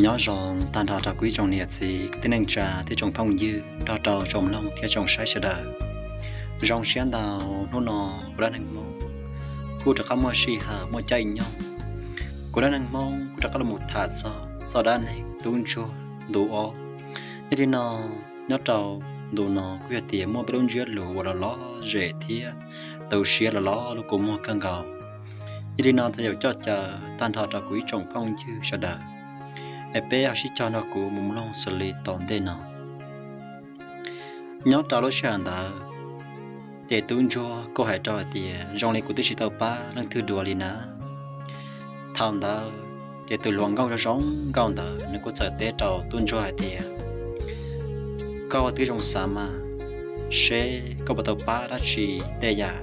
Nyob zoo tag nrho rau kuv ib tsoom niam txiv kwv tij neej tsa thiab tsoom phooj ywg nrog rau tsoom mloog thiab tsoom saib sawv daws. Zoo siab ntau, hnub no kuv dab neeg Hmoob kuj rov qab muaj sij hawm muaj caij nyoog, kuv dab neeg Hmoob kuj rov qab los mus tham txog txoj dab neeg tub ntsuag ntu ob. Yog li no, nyob rau ntu no kuj yog tias muaj peb lub ntsiab lus uas los lom zem thiab tu siab los lom lub kua muag kawg nkaus. Yog li no thov yaum coj caw tag nrho rau kuv ib tsoom phooj ywg sawv daws, es peb ho sib cog nrog kuv mus mloog xws li tom ntej no. Nyob rau lub sij hawm ntawd, ces tub ntsuag kuj hais rau hais tias zoo li kuv twb tsis tau pab leej twg dua li na. Thaum ntawd, ces tus hluas nkauj zoo zoo nkauj ntawd nws kuj txawm teb rau tub ntsuag hais tias, koj twb zoo xav mas, seb koj puas tau pab dab tsi tej yam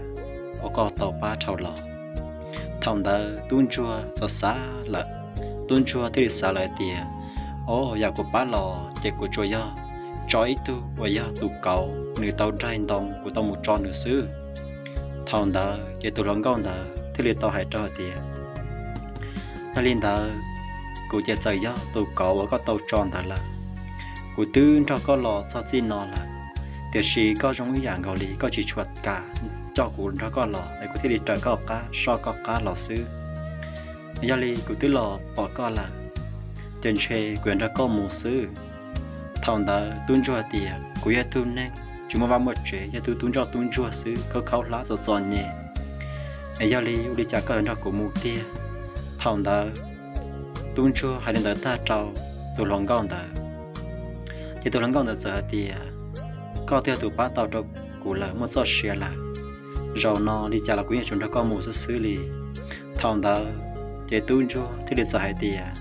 uas koj tau pab dhau los. Thaum ntawd tub ntsuag txawm xav lawm, tub ntsuag thiaj li xav lawm hais tias, o, yam kuv pab los ces kuv tsuas yog tso ib tug uas yog tus kauv nws tau daig ntoo kuv tau mus tso nws xwb. Thaum ntawd ces tus hluas nkauj ntawd thiaj li tau hais rau hais tias, yog li ntawd, kuv ces txawm yog tus kauv uas koj tau tso ntawd lawm. Kuv twb nrog koj los txog txij no lawm, tiam sis koj zoo ib yam nkaus li koj tsis tshua kam coj kuv nrog koj los es kuv thiaj li raws koj qab soj koj qab los xwb. Yog li kuv twb los pom koj lawm, ces ntshe kuv yuav nrog koj mus xwb. Thaum ntawd tub ntsuag tias, kuv yog tug neeg tsis muaj vaj muaj tsev, yog tug tub ntsoj tub ntsuag xwb, khaub khaub hlab txom txom nyem, es yog li ua li cas koj yuav nrog kuv mus tiag? Thaum ntawd tub ntsuag hais li ntawd tag rau tus hluas nkauj ntawd, ces tus hluas nkauj ntawd txawm hais tias, koj twb yog tus pab tau rau kuv lawm, muaj txoj sia lawm, zaum no li cas los kuv yeej tsuas nrog koj mus xwb xwb li. Thaum ntawd ces tub ntsuag thiaj li txawm hais tias,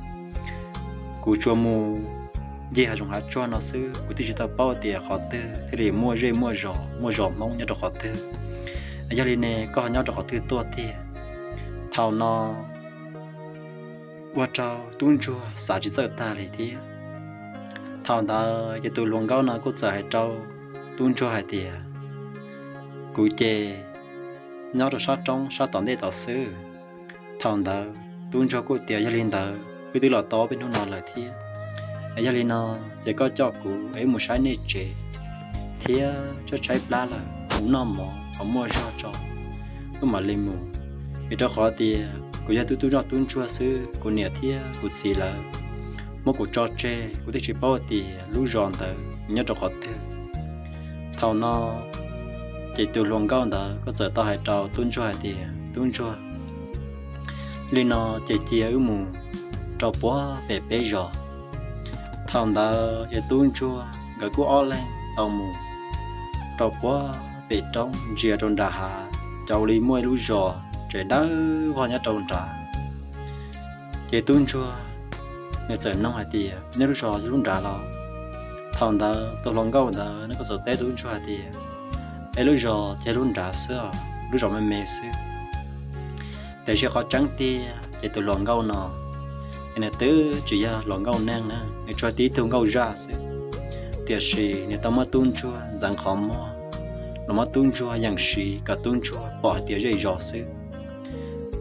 kuv tsuas mus ncig hav zoov hav tsuag no xwb, kuv twb tsis tau paub tias qhov twg thiaj li muaj zej muaj zos, muaj zos Hmoob nyob rau qhov twg. Yog li ne koj nyob rau qhov twg tuaj tiag? Thaum no ua rau tub ntsuag xav tsis txawj tag li thiab. Thaum ntawd ces tus hluas nkauj no kuj txawm hais rau tub ntsuag hais tias, kuv ces nyob rau sab roob sab tom ntej tod xwb. Thaum ntawd tub ntsuag kuj tias, yog li ntawd wb twb los tau peb hnub no lawm thiab, yog li no ces koj coj kuv es wb mus saib nej tsev thiab tshaib tshaib plab lawm, mus noj mov kom muaj zog tso wb mam li mus. Vim rau qhov tias kuv yog tub tub ntsoj tub ntsuag xwb, kuv niam thiab kuv txiv lawv muab kuv tso tseg, kuv twb tsis paub tias lub zos ntawd nyob rau qhov twg. Thaum no ces tus hluas nkauj ntawd kuj txawm tau hais rau tub ntsuag hais tias, tub ntsuag, yog li no ces cia wb mus rau puag pem peb zos. Thaum ntawd ces tub ntsuag nkawd kuj ob leeg tau mus rau puag pem roob ntsia rau nram hav, cas ua li muaj ib lub zos tseem dawb vog nyob rau nrad. Ces tub ntsuag nws txawm nug hais tias, nej lub zos yog lub nrad los? Thaum ntawd tus hluas nkauj ntawd nws kuj txawm teb tub ntsuag hais tias, es lub zos ces lub nrad xwb os, lub zos me me xwb. Tiam sis qhov tseeb tiag ces tus hluas nkauj no ces nws twb tsis yog hluas nkauj neeg na, nws tsuas tib tug nkauj zaj xwb. Tiam sis nws tau muab tub ntsuag ntxeev qhov muag los muab tub ntsuag yeem siv kom tub ntsuag pom hais tias zej zos xwb,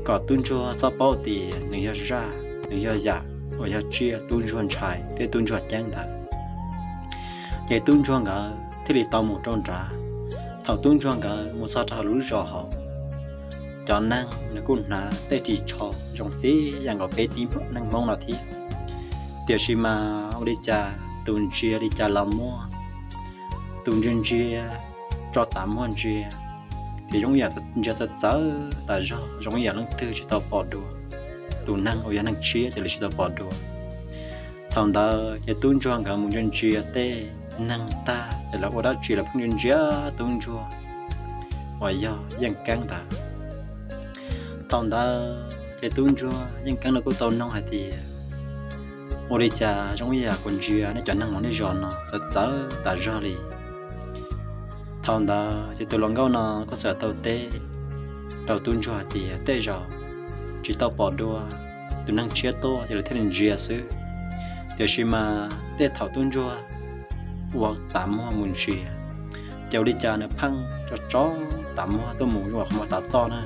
kom tub ntsuag txhob paub tias nws yog zaj, nws yog yam uas yog tsiaj tub ntsuag ntshai thiab tub ntsuag ceeb ntawd. Ces tub ntsuag nkawd thiaj li tau mus rau nrad. Thaum tub ntsuag nkawd mus txog rau hauv lub zos hauv, cov neeg nws kuj hnav tej ris tsho zoo tib yam nkaus peb tib neeg Hmoob no thiab. Tiam sis mas ua li cas tus ntsia li cas los muaj, tus ntsia ntsia tso tav muag ntsia, ces zoo ib yam ntsia txawv txawv tas zog, zoo ib yam leej twg tsis tau pom dua, tus neeg uas yog neeg tshiab ces lawv tsis tau pom dua. Thaum ntawd ces tub ntsuag nkawd mus ntsia ntsia tej neeg tag ces lawv ua dab tsi lawv pheej ntsia ntsia tub ntsuag uas yog Yeej Keeb ntawd. Thaum ntawd ces tub ntsuag Yeej Keeb no kuj tau noog hais tias, ua li cas zoo ib yam kuv ntsia nej cov neeg hauv nej zos no txawv txawv tas zog li? Thaum ntawd ces tus hluas nkauj no kuj txawm tau teb rau tub ntsuag hais tias, tej zaum tsis tau pom dua, tus neeg tshiab tuaj ces lawv thiaj li ntsia xwb. Tiam sis mas tej thaum tub ntsuag ua tav muag mus ntsia, ces ua li cas nws pheej tso tso tav muag tuaj mus zoo li qhov muag tav toj na.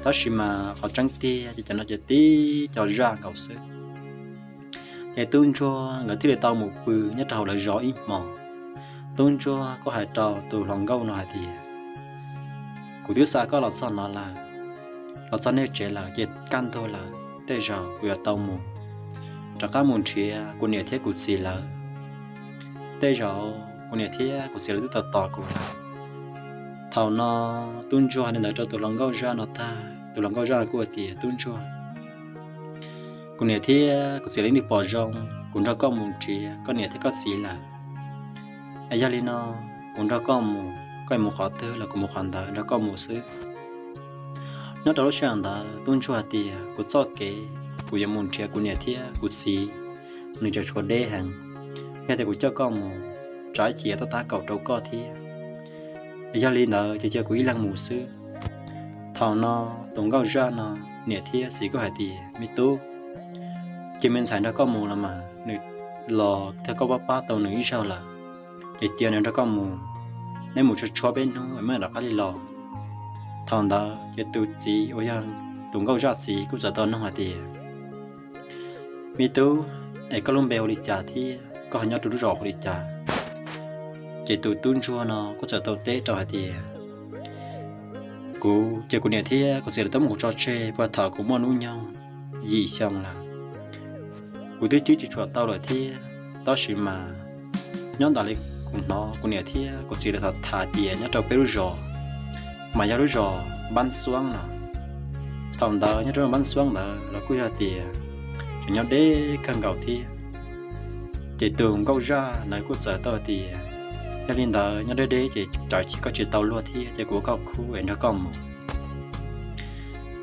Tab sis mas qhov tseeb tiag ces cov no ces tib co zaj nkaus xwb. Ces tub ntsuag nkawd thiaj li tau mus pw nyob rau hauv lawv zos ib hmos. Tub ntsuag kuj hais rau tus hluas nkauj no hais tias, kuv twb xa koj los txog no lawm, los txog nej tsev lawm ces kaj ntug lawm, tej zaum kuv yuav tau mus rov qab mus nrhiav kuv niam thiab kuv txiv lawm. Tej zaum kuv niam thiab kuv txiv lawv twb tau tos kuv lawm. Thaum no tub ntsuag hais li ntawd rau tus hluas nkauj zaj no tag, tus hluas nkauj zaj no kuj hais tias, tub ntsuag, kuv niam thiab kuv txiv lawv yeej twb pom zoo kuv nrog koj mus nrhiav koj niam thiab koj txiv lawm. Yog li no, kuv nrog koj mus, koj mus qhov twg los kuv mus qhov ntawd nrog koj mus xwb. Nyob rau lub sij hawm ntawd tub ntsuag hais tias, kuv txoj kev kuv yuav mus nrhiav kuv niam thiab kuv txiv, nws tseem tshuav deb heev. Yog tias kuv coj koj mus, tsam ib chim tab tab kaum rau koj thiab. Yog li ntawd ces cia kuv ib leeg mus xwb. Thaum no tus nkauj zaj no niam thiab txiv kuj hais tias, me tub, cia me ntxhais nrog koj mus los mas nws los thiab koj pab pab tau nws ib zaug lawm, ces cia nws nrog koj mus, neb mus tshuab tshuab peb hnub es mam rov qab li los. Thaum ntawd ces tus txiv uas yog tus nkauj zaj txiv kuj txawm tau nug hais tias, me tub, es koj lub npe hu li cas thiab koj ho nyob rau lub zos hu li cas? Ces tus tub ntsuag no kuj txawm tau teb rau hais tias, kuv ces kuv niam thiab kuv txiv lawv twb muab kuv tso tseg puag thaum kuv muaj hnub nyoog yim xyoo lawm. Kuv twb cwb tsis tshua tau lawm thiab, tab sis mas nyob ntawm li kuv hnov kuv niam thiab kuv txiv lawv tham tham tias nyob rau peb lub zos mas yog lub zos Npab Xuab no. Thaum ntawd nyob rau Npab Xuab ntawd los kuj yog tias tseem nyob deb kawg nkaus thiab. Ces tus nkauj zaj ntawd kuj txawm tau tias, yog li ntawd nyob deb deb ces tsam ib chim koj tsis tau luag thiab ces kuv ua koj khub es nrog koj mus.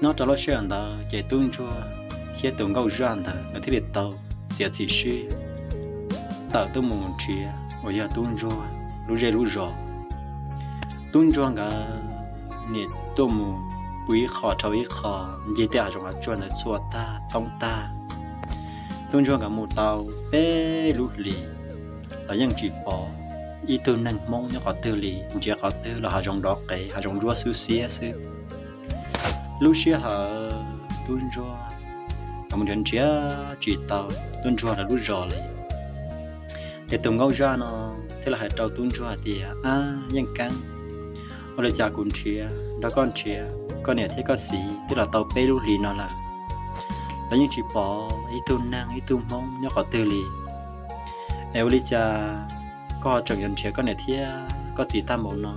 Nyob rau lub sij hawm ntawd ces tub ntsuag thiab tus nkauj zaj ntawd nkawd thiaj li tau txiav txim siab tawm tuaj mus nrhiav uas yog tub ntsuag lub zej lub zos. Tub ntsuag nkawd nim tuaj mus pw ib qho dhau ib qho, ncig tej hav zoov hav tsuag ntawd txhua tag toob tag. Tub ntsuag nkawd mus tau peb lub hlis los yeej tsis pom ib tug neeg Hmoob nyob qhov twg li, nrhiav qhov twg los hav zoov dov qev, hav zoov ntsuab xwb xiab xwb. Lub sij hawm tub ntsuag nkawd mus nrhiav nrhiav tsis tau tub ntsuag lawv lub zos li, ces tus nkauj zaj no thiaj li hais rau tub ntsuag hais tias, ab Yeej Keeb, ua li cas kuv nrhiav nrog koj nrhiav koj niam thiab koj txiv twb los tau peb lub hlis no lawm, los yeej tsis pom ib tug neeg ib tug Hmoob nyob qhov twg li. Es ua li cas koj ho tseem yuav nrhiav koj niam thiab koj txiv tag npaum no?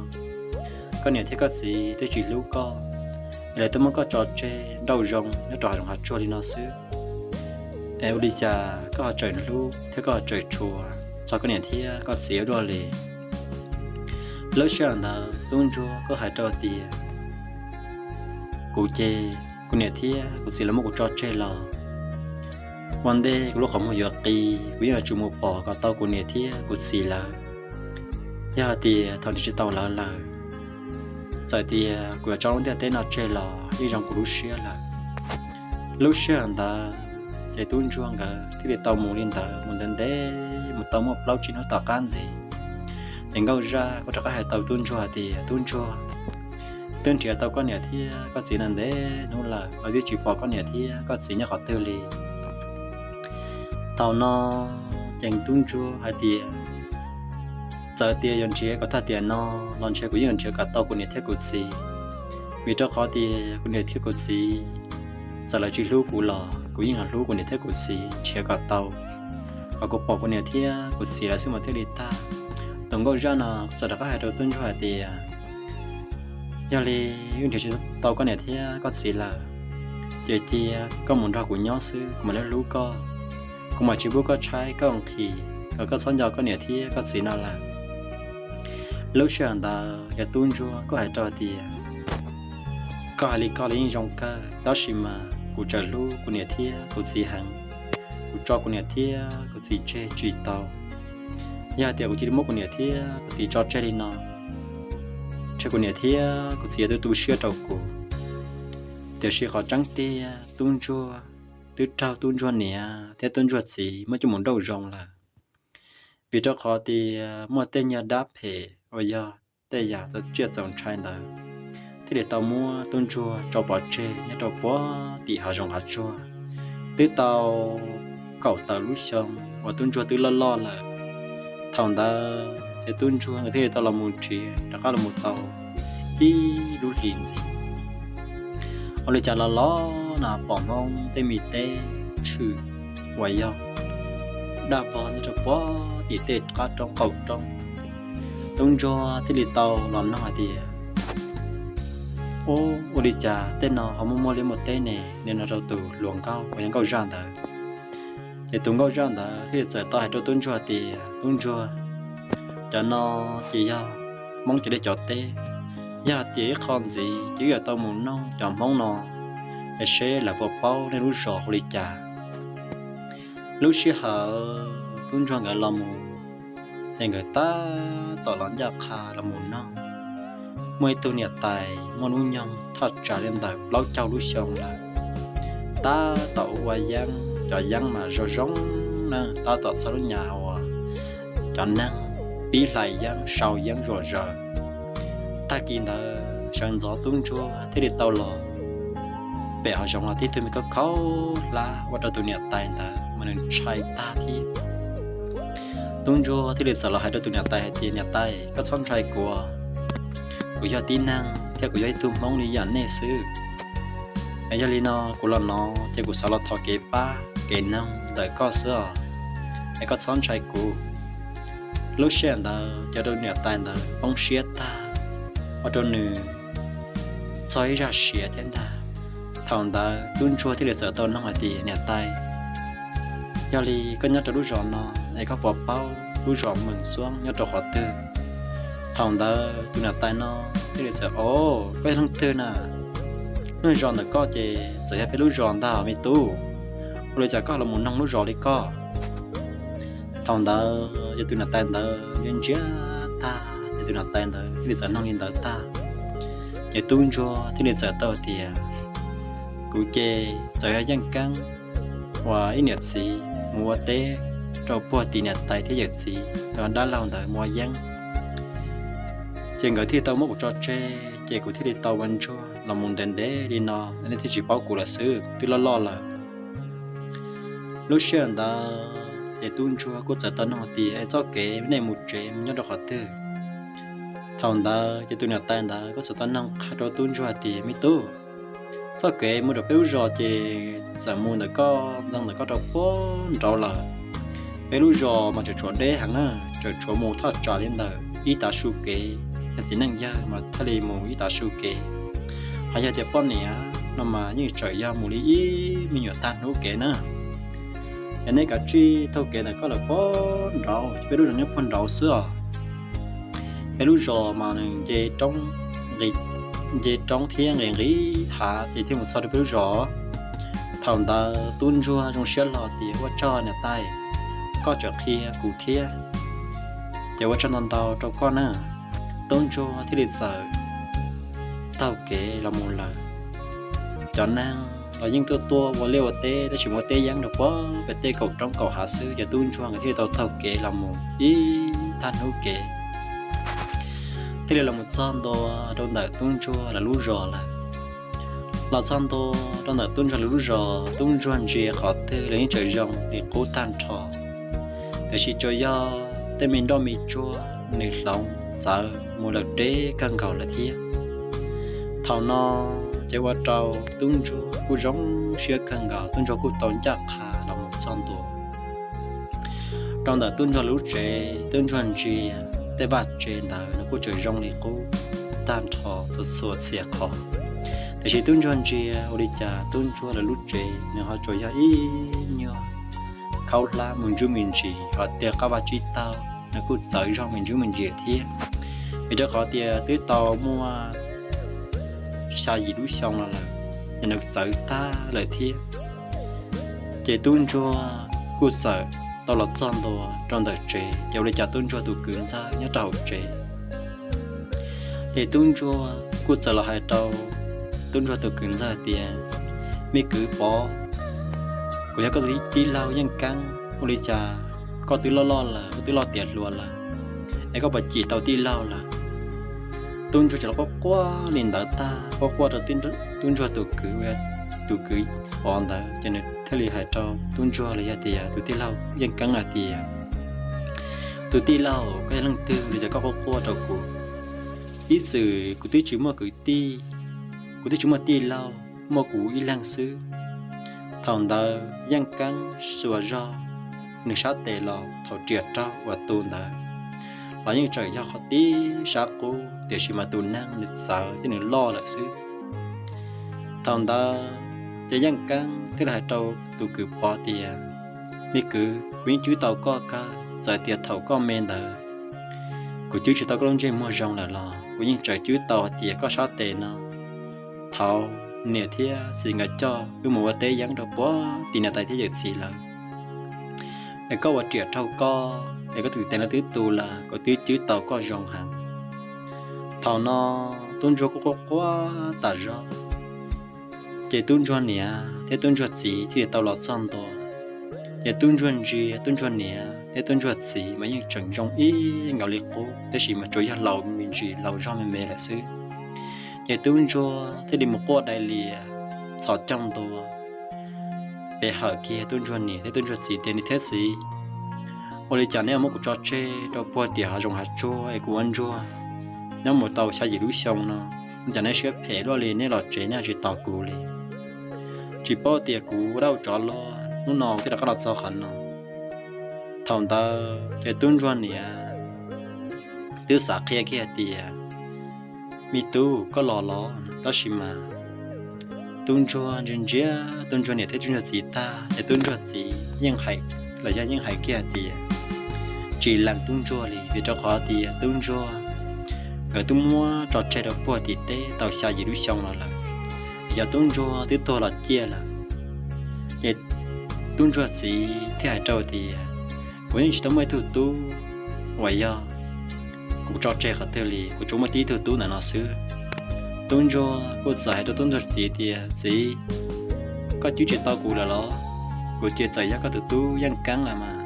Koj niam thiab koj txiv twb tsis hlub koj, es lawv twb muab koj tso tseg nrauj zoo nyob rau hav zoov hav tsuag li no xwb. Es ua li cas koj ho tseem hlub thiab koj ho tseem tshua txog koj niam thiab koj txiv ua luaj li? Lub sij hawm ntawd tub ntsuag kuj hais rau tias, kuv ces kuv niam thiab kuv txiv lawv muab kuv tso tseg los ua ntej kuv lub qhov muag yuav qi, kuv yeej yuav tsum mus pom kom tau kuv niam thiab kuv txiv lawv. Yog hais tias thaum nrhiav tsis tau lawv lawm, txawm tias kuv yuav tso lub ntiaj teb no tseg los yeej zoo kuv lub siab lawm. Lub sij hawm ntawd ces tub ntsuag nkawd thiaj li tau mus li ntawd mus ntev ntev mus tau muaj plaub tsib hnub tom qab ntxiv, ces nkauj zaj kuj rov qab hais tau tub ntsuag hais tias, tub ntsuag, twb nrhiav tau koj niam thiab koj txiv no ntev hnub lawm los twb tsis pom koj niam thiab koj txiv nyob qhov twg li. Thaum no ces tub ntsuag hais tias, txawm tias yuav nrhiav kom tag tiam no los ntshe kuv yeej yuav nrhiav kom tau kuv niam thiab kuv txiv, vim rau qhov tias kuv niam thiab kuv txiv, txawm lawv tsis hlub kuv los kuv yeej yuav hlub kuv niam thiab kuv txiv, nrhiav kom tau, kom kuv pom kuv niam thiab kuv txiv lawv xwb mas thiaj li tag. Tus nkauj zaj no kuj txawm rov qab hais rau tub ntsuag hais tias, yog li wb nrhiav tsis tau koj niam thiab koj txiv lawm, ces cia koj mus nrog kuv nyob xwb, kuv mam li hlub koj, kuv mam tsis pub koj tshaib koj nqhis kom koj txhob nco koj niam thiab koj txiv no lawm. Lub sij hawm ntawd ces tub ntsuag kuj hais rau tias, koj hais li koj los yeej zoo kawg, tab sis mas kuv tseem hlub kuv niam thiab kuv txiv heev, kuv tso kuv niam thiab kuv txiv tseg tsis tau. Yog hais tias kuv cia li muab kuv niam thiab kuv txiv tso tseg li no, ntshe kuv niam thiab kuv txiv yuav tu tu siab rau kuv. Tiam sis qhov tseeb tiag tub ntsuag twb raug tub ntsuag niam thiab tub ntsuag txiv muab coj mus nrauj zoov lawm, vim rau qhov tias muaj tej nyuag dab phem uas yog tej yam txaus tsiaj txaus ntshai ntawd thiaj li tau muab tub ntsuag tso pov tseg nyob rau puag tim hav zoov hav tsuag. Twb tau kaum tawm lub xyoo uas tub ntsuag twb loj loj lawm. Thaum ntawd ces tub ntsuag nkawd thiaj li tau los mus nrhiav rov qab los mus tau ib lub hlis ntxiv. Ua li cas los los no pom Hmoob tej me teb tshwm uas yog daj vog nyob rau puag tim tej qab roob qaum roob. Tub ntsuag thiaj li tau los nug hais tias, Ub, ua li cas tej no ho muaj muaj liaj muaj teb ne? Nim no rau tus hluas nkauj uas yog nkauj zaj ntawd. Ces tus nkauj zaj ntawd thiaj li txawm tau hais rau tub ntsuag tias, Tub ntsuag, cov no ces yog Hmoob cov liaj cov teb. Yog tias ib qho ntxiv ces wb yuav tau mus nug cov Hmoob no es seb lawv puas paub nej lub zos ua li cas. Lub sij hawm tub ntsuag nkawd los mus, ces nkawd tab tom los ncaj qha los mus nug. Muaj ib tug niam tais muaj hnub nyoog thaj tsam li ntawm plaub caug lub xyoo lawm, tab tom ua yeeb, cov yeeb mas zoo zoo na, tab tom txog lub nyam uas cov neeg pib hlais yeeb sau yeeb zuam zaws. Tag kis ntawd sawv ntxov tub ntsuag thiaj li tau los pem hav zoov los tib tug me khaub khaub hlab ua rau tus niam tais ntawd mas nws ntshai tag thiab. Tub ntsuag thiaj li txawm los hais rau tus niam tais hais tias, Niam tais, koj txhob ntshai kuv, kuv yog tib neeg thiab kuv yog ib tug Hmoob li yam nej xwb. Es yog li no kuv los no ces kuv xav los thov kev pab kev noog ntawm koj xwb os, es koj txhob ntshai kuv. Lub sij hawm ntawd ces ua rau niam tais ntawd poob siab tag, ua rau nws txog ib zaj siav thiab ntag. Thaum ntawd tub ntsuag thiaj li txawm tau noog hais tias, Niam tais, yog li koj nyob rau lub zos no es koj puas paub lub zos Mws Xuab nyob rau qhov twg? Thaum ntawd tus niam tais no thiaj li txawm, O, koj yog leej twg na? Lub zos ntawm koj ces txawm yog peb lub zos ntag me tub. Ua li cas koj los mus noog lub zos li koj? Thaum ntawd ces tus niam tais ntawd ntsia ntsia tag ces tus niam tais ntawd thiaj li txawm noog li ntawd tag, ces tub ntsuag thiaj li txawm tau tias, Kuv ces txawm yog yeej keeb uas ib niam txiv mus ua teb rau puag tim niam tais thiab yawm txiv uas dab laug ntawd mus ua yeeb. Ces nkawd thiaj li tau muab kuv tso tseg, ces kuv thiaj li tau ua ntsuag los mus ntev ntev li no, nej thiaj tsis paub kuv lawm xwb, twb loj loj lawm. Lub sij hawm ntawd ces tub ntsuag kuj txawm tau noog tias, Es txoj kev nej mus tsev mus nyob rau qhov twg? Thaum ntawd ces tus niam tais ntawd kuj txawm tau noog qha rau tub ntsuag tias, Me tub, txoj kev mus rau peb lub zos ces txawm mus ntawm koj ntxeev ntawm koj rau puag nraud lawm. Peb lub zos mas tseem tshuav deb heev na, tseem tshuav mus thaj tsam li ntawm ib tav su kev, yog txiv neej yawg mas thiaj li mus ib tav su kev. Ho yog tias poj niam no mas yeej tseem yog mus li ib me nyuam tag hnub kev na. Es nej kav tsij taug kev ntawm koj lawm puag nraud, peb lub zos nyob puag nraud xwb os. Peb lub zos mas nws nce roob thiab nqis nqis hav ces thiaj mus txog rau peb lub zos. Thaum ntawd tub ntsuag zoo siab hlo tias, Ua tsaug niam tais, koj tseem qhia kuv thiab, ces ua tsaug ntau ntau rau koj na. Tub ntsuag thiaj li txawm taug kev los mus lawm. Cov neeg los yeej tuaj tuaj ua liaj ua teb tab sis muaj teb yeeb rau puag pem tej kaum roob kaum hav xwb, ces tub ntsuag nkawd thiaj li tau taug kev los mus ib tag hnub kev, thiaj li los mus txog ntua rau ntawm tub ntsuag lawv lub zos lawm. Los txog ntua rau ntawm tub ntsuag lawv lub zos, tub ntsuag ntsia qhov twg los yeej tseem zoo li qub tag nrho, tiam sis tsuas yog tej me nroj me tsuag nws hloov txawv mus lawm deb kawg nkaus lawm thiab. Thaum no ces ua rau tub ntsuag kuj zoo siab kawg nkaus, tub ntsuag kuj tau ncaj qha los mus txog ntua rau ntawm tub ntsuag lub tsev. Tub ntsuag ntsia tej vaj tsev ntawd nws kuj tseem zoo li qub tag nrho txhua txhua txhia qhov, tiam sis tub ntsuag ntsia ua li cas tub ntsuag lawv lub tsev nws ho tsuas yog ib nyuag khaub hlab me ntsuj me ntsis, ho tej qab vaj tsib taug nws kuj txawv zog me ntsuj me ntsis thiab, vim rau qhov tias twb tau muaj xya yim lub xyoo no lawm, ces nws txawv tag lawm thiab. Ces tub ntsuag kuj txawm tau los txog ntua rau ntawm tsev, ces ua li cas tub ntsuag tus kwv ntxawg nyob rau hauv tsev. Ces tub ntsuag kuj txawm los hais rau tub ntsuag tus kwv ntxawg tias, Me kwv Pov, kuv yog koj tij laug yeej keeb, ua li cas koj twb loj loj lawm, koj twb loj tiav hluas lawm, es koj puas cim tau tij laug lawm? Tub ntsuag ces los quaj quaj li ntawd tag, quaj quaj rau tub ntsuag tus kwv, tus kwv Pov ntawd ces nws thiaj li hais rau tub ntsuag los yog tias tus tij laug Yeej Keeb hais tias, tus tij laug, koj yog leej twg li cas koj quaj quaj rau kuv? Ib txwm kuv twb tsis muaj kwv tij, kuv twb tsis muaj tij laug, muaj kuv ib leeg xwb. Thaum ntawd Yeej Keeb xuas zog nws sab tes los thaum riam raug uas tu ntawd los yeej tseem yog qhov tib sab qub, tiam sis mas tus neeg nws txawv thiab nws loj lawm xwb. Thaum ntawd ces Yeej Keeb thiaj li hais rau tus kwv Pov tias, me kwv, kuv yeej cwb tau koj kawg, txawm tias thaum koj me ntawd kuv cwb tsis tau koj lub ntsej muag zoo lawm los kuv yeej tseem cwb tau hais tias koj sab tes no thaum niam thiab txiv nkawd coj wb mus ua teb yeeb rau puag tim niam tais thiab yawm txiv lawm, es koj ua riam raug koj es koj tus tes no twb tu lawm, kuv twb cwb tau koj zoo heev. Thaum no tub ntsuag kuj quaj quaj tas zog, ces tub ntsuag niam thiab tub ntsuag txiv thiaj li tau los txog ntua. Ces tub ntsuag ntsia tub ntsuag niam thiab tub ntsuag txiv mas yeej tseem zoo ib nkaus li qub, tab sis mas tsuas yog laus me ntsis, laus zog me me lawm xwb. Ces tub ntsuag thiaj li mus quaj dai lias txhos caug ntua pe hawm kiag tub ntsuag niam thiab tub ntsuag txiv tias, niam thiab txiv, ua li cas neb muab kuv tso tseg rau puag tim hav zoov hav tsuag es kuv ua ntsuag nyob mus tau xya yim lub xyoo no, cas neb siab phem luaj li, neb los tsev neb tsis tos kuv li? Tsis paub tias kuv ua dab tsov los hnub no thiaj rov qab los txog qhov no. Thaum ntawd ces tub ntsuag niam twb xav qhia kiag hais tias, me tub, koj los los, tab sis mas tub ntsuag ntsia ntsia tub ntsuag niam thiab tub ntsuag txiv tag ces tub ntsuag txiv yeej hais, los yog yeej hais kiag hais tias tsis lees tub ntsuag li, vim rau qhov tias tub ntsuag nkawd twb muab tso tseg rau puag tim teb tau xya yim lub xyoo los lawm, yog tub ntsuag twb tuag los ciaj lawm. Ces tub ntsuag txiv thiaj hais rau tias, kuv yeej tsis tau muaj ib tug tub uas yog kuv tso tseg qhov twg li, kuv tsuas muaj tib tug tub ntawm no xwb. Tub ntsuag kuj txawm hais rau tub ntsuag txiv tias, txiv, koj cwb tsis tau kuv lawm los? Kuv ces txawm yog koj tus tub Yeej Keeb lawm mas,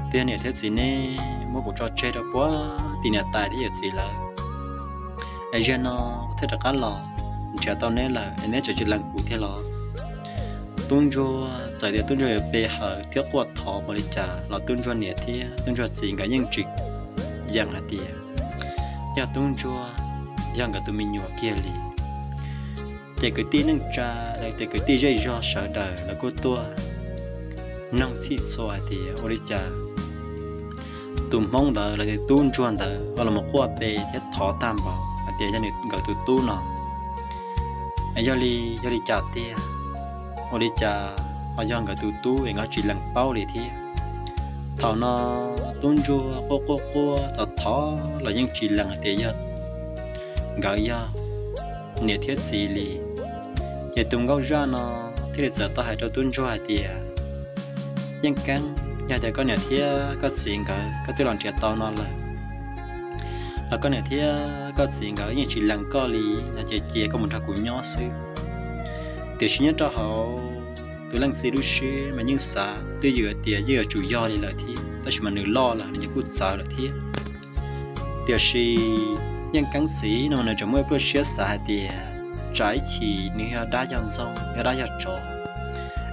twb yog niam thiab txiv neb muab kuv tso tseg rau puag tim niam tais thiab yawm txiv lawm, es zaum no thiaj rov qab los nrhiav tau neb lawm es neb tseem tsis lees kuv thiab los? Tub ntsuag txawm tias tub ntsuag yuav pe hawm thiab quaj thov npaum li cas los tub ntsuag niam thiab tub ntsuag txiv nkawd yeej tsis yeem hais tias yog tub ntsuag yog nkawd tus me nyuam kiag li. Ces kwv tij neej tsa los tias kwv tij zej zog sawv daws lawv kuj tuaj noog txhij txhua hais tias ua li cas tus hmoob ntawd los tias tub ntsuag ntawd ho los quaj pe thiab thov tag npaum hais tias yog nkawd tus tub no, yog li, yog li cas tiag? Ua li cas ho yog nkawd tus tub es nkawd tsis lees paub li thiab? Thaum no tub ntsuag quaj quaj quaj thov thov los yeej tsis lees hais tias yog nkawd yog niam thiab txiv li. Ces tus nkauj zaj no thiaj li txawm tau hais rau tub ntsuag hais tias, Yeej Keeb, yog tias koj niam thiab koj txiv nkawd koj twb los nrhiav tau no lawm, los koj niam thiab koj txiv nkawd yeej tsis lees koj li no ces cia koj mus nrog kuv nyob xwb. Tiam sis nyob rau hauv tus leej txiv lub siab mas yeej xav twj ywm tias yeej yuav tsum yog li lawm thiab, tab sis mas nws loj lawm nws yeej kuj txawv lawm thiab. Tiam sis Yeej Keeb txiv no nws tseem muaj ib pluaj siab xav hais tias tsam ib chim nws yog dab yog ntxoog, yog dab yog tsov,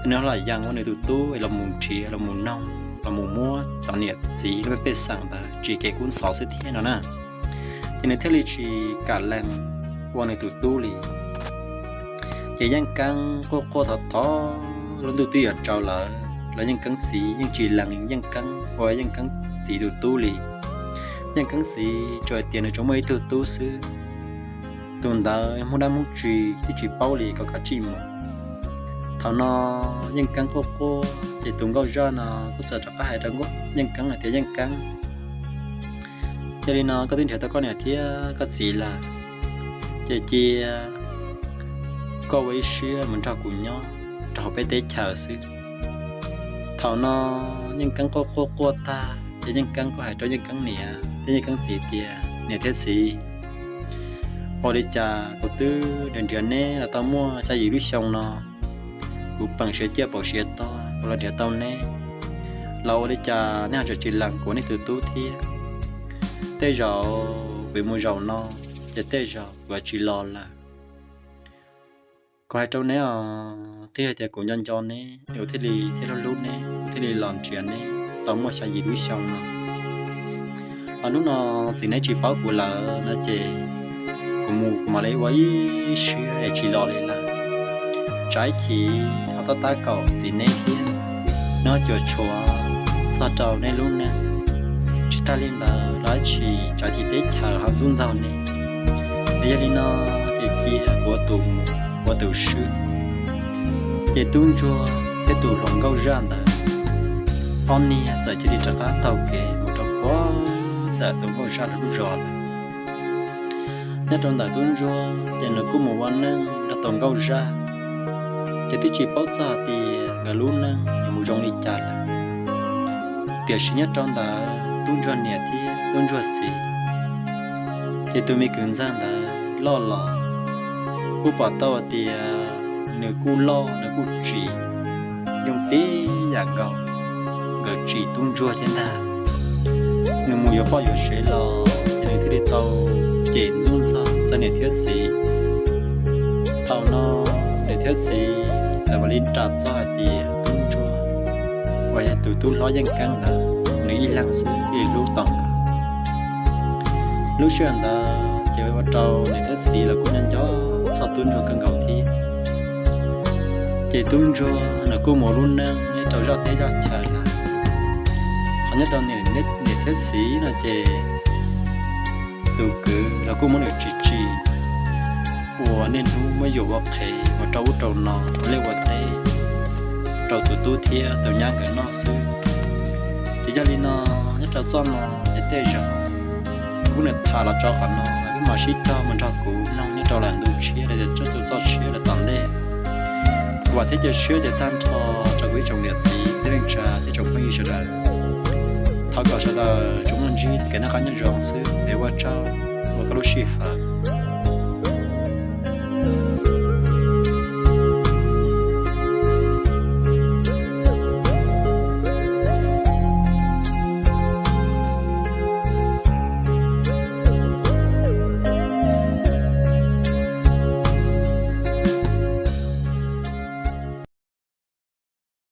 nws ho lam yees ua nws tus tub es los mus nrhiav, los mus noog, los mus muab cov niam txiv lub pej xeem ntawd tsis kev kub ntxhov xwb thiab no na. Ces nws thiaj li tsis kam lees ua nws tus tub li. Ces Yeej Keeb quaj quaj thov thov, lub ntuj twb yuav tsaus lawm los Yeej Keeb txiv yeej tsis lees Yeej Keeb ua Yeej Keeb txiv tus tub li. Yeej Keeb txiv tsuas hais tias nws tsuas muaj ib tug tub xwb, tus ntawd yog Hmoob dab Hmoob tsi twb tsis paub li, kom kav tsij mus. Thaum no Yeej Keeb quaj quaj ces tus nkauj zaj no kuj txawm rov qab hais rau Yeej Keeb hais tias, Yeej Keeb, yog li no koj twb nrhiav tau koj niam thiab koj txiv lawm, ces cia koj ua ib siab mus nrog kuv nyob rau hauv peb teb chaws xwb. Thaum no Yeej Keeb quaj quaj quaj tag ces Yeej Keeb kuj hais rau Yeej Keeb niam thiab Yeej Keeb txiv tias, niam thiab txiv, ua li cas kuv twb nrhiav neb los tau muaj xya yim lub xyoo no, kuv peem siav ciaj paum siav tog kuv los nrhiav tau neb, los ua li cas neb ho tseem tsis lees kuv ua neb tus tub thiab? Tej zaum kuv yuav mus zaum no, ces tej zaum kuv yuav tsis los lawm. Kuv hais rau neb os, twb yog tias kuv nco nco neb, kuv thiaj li thiab hlub hlub neb, kuv thiaj li los nrhiav neb tau muaj xya yim lub xyoo no. Ho hnub no txiv neb tsis paub kuv lawm no ces kuv mus kuv mam li ua ib siab es tsis los li lawm. Tsam ib chim ho tab tab kaum txiv neb thiab, neb cuam tshuam txog rau neb lub neej. Tsis tag li ntawd los ib chim tsam ib chim teb chaws ho ntxub ntxaug neb. Es yog li no ces cia kuv ua tus mus ua tus swb. Ces tub ntsuag thiab tus hluas nkauj zaj ntawd ob niag txawm cia li rov qab taug kev mus rau puag ntawm tus nkauj zaj lawv lub zos lawm. Nyob rau ntawm tub ntsuag ces nws kuj mus ua neej nrog tus nkauj zaj, ces twb tsis paub txog tias nkawd lub neej yuav mus zoo li cas lawm. Tiam sis nyob rau ntawm tub ntsuag niam thiab tub ntsuag txiv, ces tus me kwv ntxawg ntawd loj los kuj pom tau tias nws kuj loj nws kuj tsim zoo tib yam nkaus nkawd tsim tub ntsuag thiab ntag. Nws mus yuav poj yuav sev los ces nws thiaj li tau cem ntxub ntxaug txog niam thiab txiv. Thaum no niam thiab txiv lawv mam li nram txog hais tias tub ntsuag uas yog tus tub hlob Yeej Keeb ntawd nws ib leeg xwb thiaj li hlub tau nkawd. Lub sij hawm ntawd ces ua rau niam thiab txiv lawv kuj nco nco txog tub ntsuag kawg nkaus thiab. Ces tub ntsuag nws kuj mus lub neej nyob rau zaj teb zaj chaw lawm. Ho nyob rau niam thiab txiv no ces tus kwv los kuj muab nws tsim tsim ua niaj hnub muab yuam ua qhev mus rau ub rau no ua liaj ua teb rau tus tub thiab tus nyab nkawd noj xwb. Ces yog li no, nyob rau txoj no ces tej zaum kuv nws tham los tso qhov no, wb mam sib cog mus nrog kuv mloog nyob rau lwm ntu tshiab los yog txoj tshiab los tom ntej. Kuv vam thiab cia siab tias tag nrho rau kuv ib tsoom niam txiv thiab leej tsa thiab tsoom phooj ywg sawv daws, thov kom sawv daws tsuas muaj ntsib txoj kev noj qab nyob zoo xwb es ua tsaug ua koj lub sij hawm.